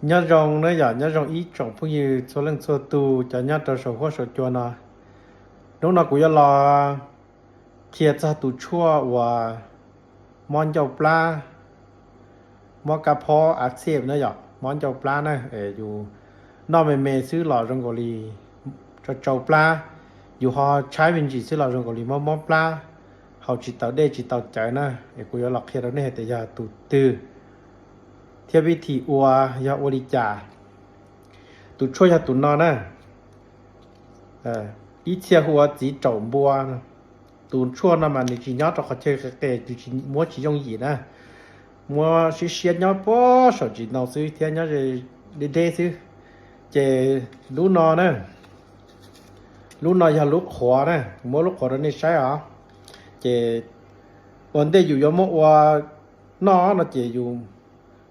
Nyob zoo na yom, nyob zoo ib tsoom phooj ywg txhua leej txhua tus cov nyob rau saum huab saum cua no. Hnub no kuv yuav los qhia txog tus tshuaj uas mob ncauj plab, mob kab phob a xej na yom, mob ncauj plab na, yus noj me me xwb los zoo nkaus li tsau tsau plab, yus ho tshaib me ntsis xwb los zoo nkaus li mob mob plab, haus tsis tau dej tsis tau cawv na. Es kuv yuav los qhia rau nej hais tias yog tus twg thiab vib thim ua yog ua li cas. Tus tshuaj yog tus no na, ib txhia hu ua txiv raum npua. Tus tshuaj no mas nws tsis nyob rau qhov chaw qis qis, nws tsis muab tsis yooj yim na, muab siab siab nyob puag saum tsis ntoo xwb thiab nyob deb deb xwb. Ces lub no na, lub no yog lub qhuav na, kuv muab lub qhuav rau nej saib os. Ces ua ntej yus yuav muab ua noj no ces yus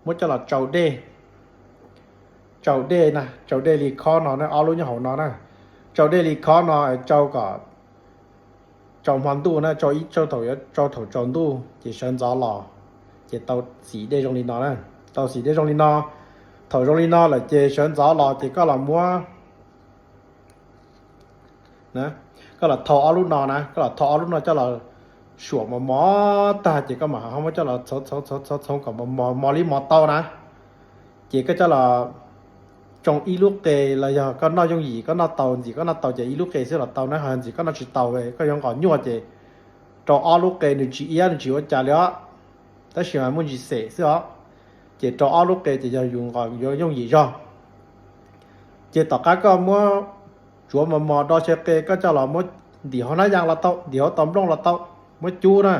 muab coj los tsau dej, tsau dej na, tsau dej li khob no na, ob lub nyob hauv no na, tsau dej li khob no, tsau kom tsau hmo ntuj na, tsau ib tsau thaum, tsau thaum tsaus ntuj ces sawv ntxov los ces tau xim dej zoo li no na, tau xim dej zoo li no. Thaum zoo li no lawm ces sawv ntxov los ces koj los muab, koj los thau ob lub no na, koj los thau ob lub no coj los suam mos mos tag ces koj mam ho muab coj los txhoov txhoov txhoov kom mos mos li mos tau na. Ces koj coj los tsoo ib lub qe los yog koj noj yooj yim koj noj tau, ntxim koj noj tau ces ib lub qe xwb los tau na, ho ntxim koj noj tsis tau koj yuav nqos nyuaj ces rau ob lub qe, nws tsis iab nws tsis ua cas li os, tab sis mas muaj ntsis xem xwb os. Ces rau ob lub qe ces yog yus nqos yuav yooj yim zog. Ces tom qab koj muab tsuav mos mos do xyaw qe koj coj los muab ntim hauv hnab yaj los tau, ntim hauv tau nplooj los tau, muab cub na,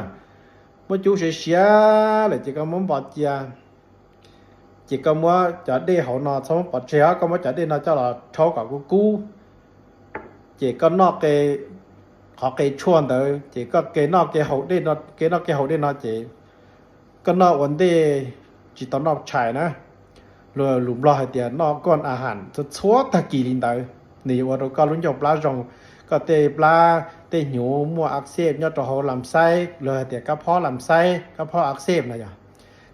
muab cub siav siav lawm ces koj muab npo cia. Ces koj muab cov dej hauv no txhob muab pov tseg os, koj muab cov dej no coj los rhaub kom kub kub. Ces koj noj qe, qhov qe tshuaj ntawd ces koj ke noj ke haus dej no, ke noj ke haus dej no ces koj noj ua ntej tsis tau noj tshais na. Lus Nplog hais tias noj koj a has txhua txhua tag kis li ntawd, nws yuav ua rau koj lub ncauj plab zoo, koj tej plab tej hnyuv muaj a xej nyob rau hauv lam xaib, lus hais tias kab phob lam xaib, kab phob a xej no yog,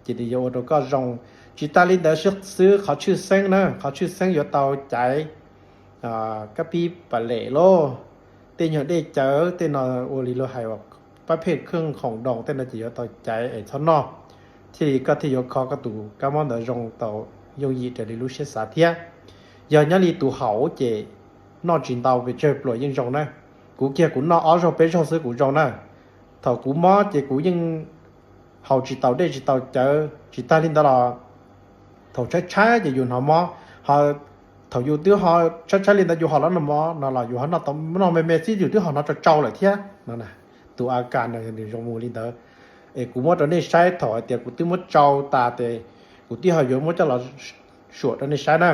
ces nws yuav ua rau koj zoo. Tsis tas li ntawd xwb, qhov tshwj xeeb na, qhov tshwj xeeb yuav tau caiv kab pib pas lem lauj, tej nyuag dej cawv tej no, ua li luag hais pab phej khwj khoom doos tej no ces yuav tau caiv es txhob noj, thiaj li koj thiaj yuav kho koj tus kab mob ntawd zoo tau yooj yim raws li lub siab xav thiab. Yog nyob li tus haus ces noj tsis ntau pes tsawg pluas yeej zoo na. Kuv kiag kuv noj ob zaug peb zaug xwb kuv zoo na. Thaum kuv mob ces kuv yeej haus tsis tau dej tsis tau cawv, tsis tas li ntawd los thaum tshaib tshaib ces yus hnov mob, ho thaum yus twb ho tshaib tshaib li ntawd yus ho los noj mov no los yus ho noj me me xwb yus twb ho hnov tsau tsau lawm thiab no. Tus a kas no nws zoo mus li ntawd. Es kuv muab rau nej saib thaum hais tias kuv twb muab tsau tas ces kuv twb ho yuav muab coj los suam rau nej saib na.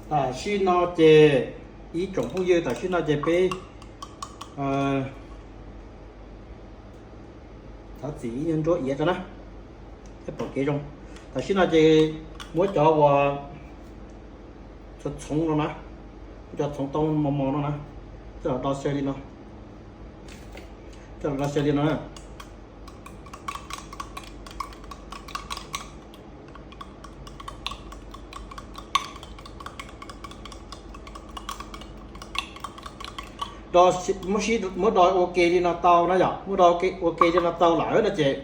Tam sim no ces ib tsoom phooj ywg, tam sim no ces peb thov txim ib nyuag nruab iav rau na. Pom kev zoo. Tam sim no ces muab cov uas txhoov txhoov no na, cov txhoov tau mos mos no na, coj los do xyaw li no, coj los do xyaw li no. Muab do ua ke li no tau na yom, muab do ua ke li no tau lawm no ces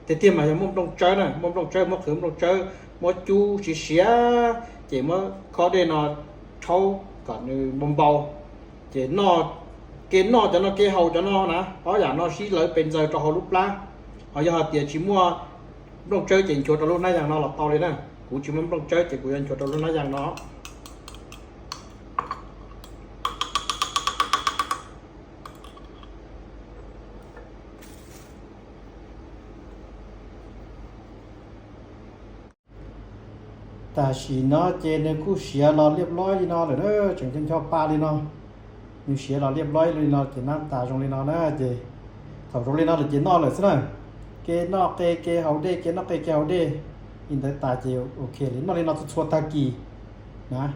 tiag tiag mas yog muaj nplooj tsawb na, muaj nplooj tsawb, muab qhwv nplooj tsawb, muab cub siav siav, ces muab khob dej no rhaub kom nws npau npau, ces noj, kev noj cov no kev haus cov no na, ob yam no sib lawv pes ntxaws rau hauv lub plab. Ho yog hais tias tsis muaj nplooj tsawb ces nchuav rau lub hnab yas no los tau li na. Kuv tsis muaj nplooj tsawb ces kuv yuav nchuav rau lub hnab yas no. Tam sim no ces nws kuj siav los liaj loib li no lawm na, tseem ncho ncho pa li no. Nws siav los liaj loib li no ces nab tas zoo li no na ces thaum zoo li no lawm ces noj lawm xwb na. Kev noj qe kev haus dej, kev noj qe kev haus dej li ntawd tas ces ok li, noj li no txhua txhua tag kis na.